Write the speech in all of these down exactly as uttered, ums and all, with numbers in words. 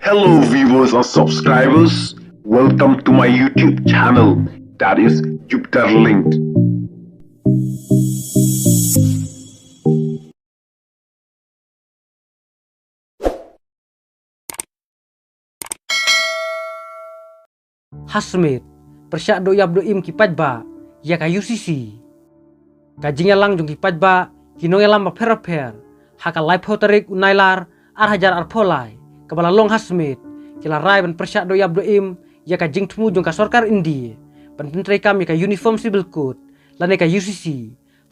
Hello viewers and subscribers, welcome to my YouTube channel, that is Jupiter Linked. Ha Smit, pyrshah duh ïap duh im ki paidbah ïa ka U C C. Ka jingïalang jong ki paidbah, ki nongïalam bapher bapher ha ka laiphew tarik u Nailar ar hajar arphew lai, kaba la long ha Smit, ki la rai ban pyrshah duh ïap duh im ïa ka jingthmu jong ka sorkar India ban pyntreikam ïa ka Uniform Civil Code lane ka U C C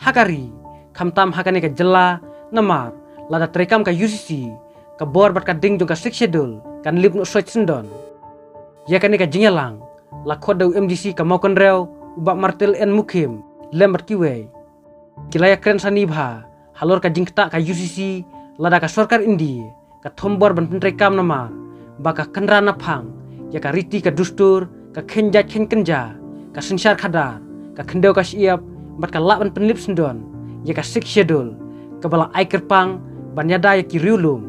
ha ka ri, khamtam ha kane ka jylla, namar lada treikam ka U C C, ka bor bad ka ding jong ka Sixth Schedule kan lip noh soi syndon. Ïa kane ka jingïalang la khot da u M D C ka Mawkynrew, u Bah Martil N Mukhim, lem bad kiwei. Ki la ïakren sani bha halor ka jingktah ka U C C, lada ka sorkar India ka thombor ban pyntreikam, namar ba ka kynran na phang ïa ka riti ka dustur, ka kheiñ jait kheiñ kynja, ka synshar khadar, ka khyndew ka shyiap, bad ka lah ban pynlip syndon ïa ka Sixth Schedule, kaba la ai kyrpang ban ïada ïa ki riewlum.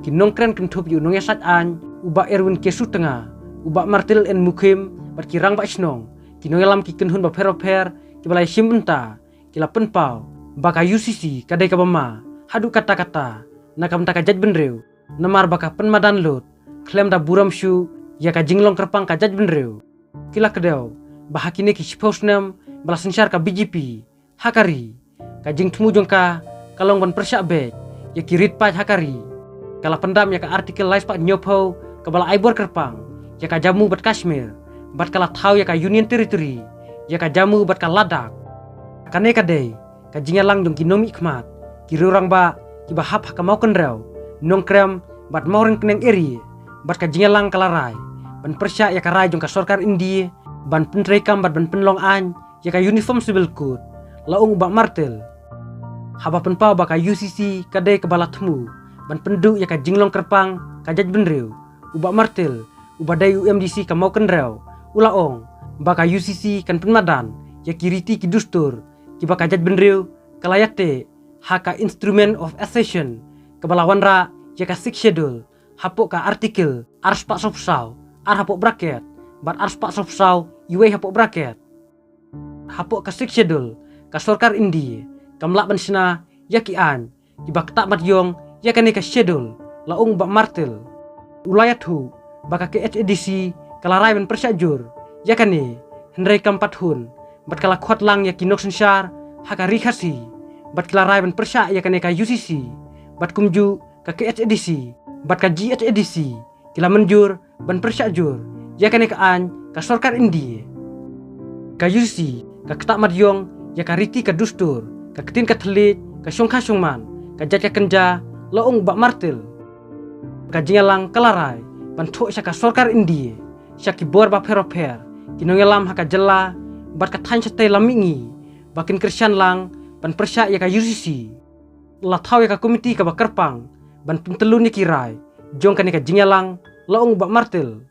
Ki nongkren kynthup ïa u nongïasaid aiñ u Bah Erwin K Sutnga, u Bah Martil N Mukhim bad ki rangbah shnong, ki nongïalam ki kynhun bapher bapher kiba la ïashim bynta, ki la pynpaw ba ka U C C ka dei kaba ma haduh katta katta na ka bynta ka jaitbynriew, namar ba ka pynmadan lut khlem da burom shuh ïa ka jinglong kyrpang ka jaitbynriew. Ki la kdew ba ha kine ki shiphew snem ba la synshar ka B J P ha ka ri, ka jingthmu jong ka ka long ban pyrshah beit ïa ki rit paid ha ka ri. Ka la pyndam ïa ka Article lai spah hynñiewphew kaba la ai bor kyrpang ïa ka Jammu bad Kashmir, bad ka la thaw ïa ka Union Territory ïa ka Jammu bad ka Ladakh. Kane ka dei ka jingïalang jong ki nongmihkhmat, ki riew rangbah kiba hap ha ka Mawkynrew, Nongkrem bad Mawryngkneng area, bad ka jingïalang ka la rai ban pyrshah ïa ka rai jong ka sorkar India ban pyntreikam bad ban pynlong aiñ ïa ka Uniform Civil Code, la ong u Bah Martil. Haba pynpaw ba ka U C C ka dei kaba la thmu ban pynduh ïa ka jinglong kyrpang ka jaitbynriew, u Bah Martil, uba dei u M D C ka Mawkynrew, u la ong ba ka U C C kan pynmadan ïa ki riti ki dustur kiba ka jaitbynriew ka la ïateh ha ka Instrument of Accession, kaba la wanrah ïa ka Sixth Schedule hapoh ka Article ar spah sawphew saw, ar hapoh bracket, bad ar spah sawphew saw, iwei hapoh bracket. Hapoh ka Sixth Schedule, ka sorkar India kam lah ban shna ïa ki aiñ kiba ktah mat ïong ïa kane ka Schedule, la ong u Bah Martil. U la ïathuh ba ka K H A D C ka la rai ban pyrshah jur ïa kane, hynrei kam pat hun, bad ka la khot lang ïa ki nongsynshar ha ka Ri Khasi, bad ki la rai ban pyrshah ïa kane ka U C C, bad kumjuh ka K H A D C bad ka G H A D C ki la mynjur ban pyrshah jur ïa kane ka aiñ ka sorkar India. Ka U C C ka ktah mat ïong ïa ka riti ka dustur, ka ktien ka thylliej, ka shongkha shongman, ka jait ka kynja, la ong u Bah Martil. Ka jingïalang ka la rai ban thoh sha ka sorkar India, sha ki bor bapher bapher, ki nongïalam ha ka jylla bad ka thaiñ shatei lam mihngi, ba kin kyrshan lang ban pyrshah ïa ka U C C. La thaw ïa ka komiti kaba kyrpang ban pyntyllun ïa ki rai jong kane ka jingïalang, la ong u Bah Martil.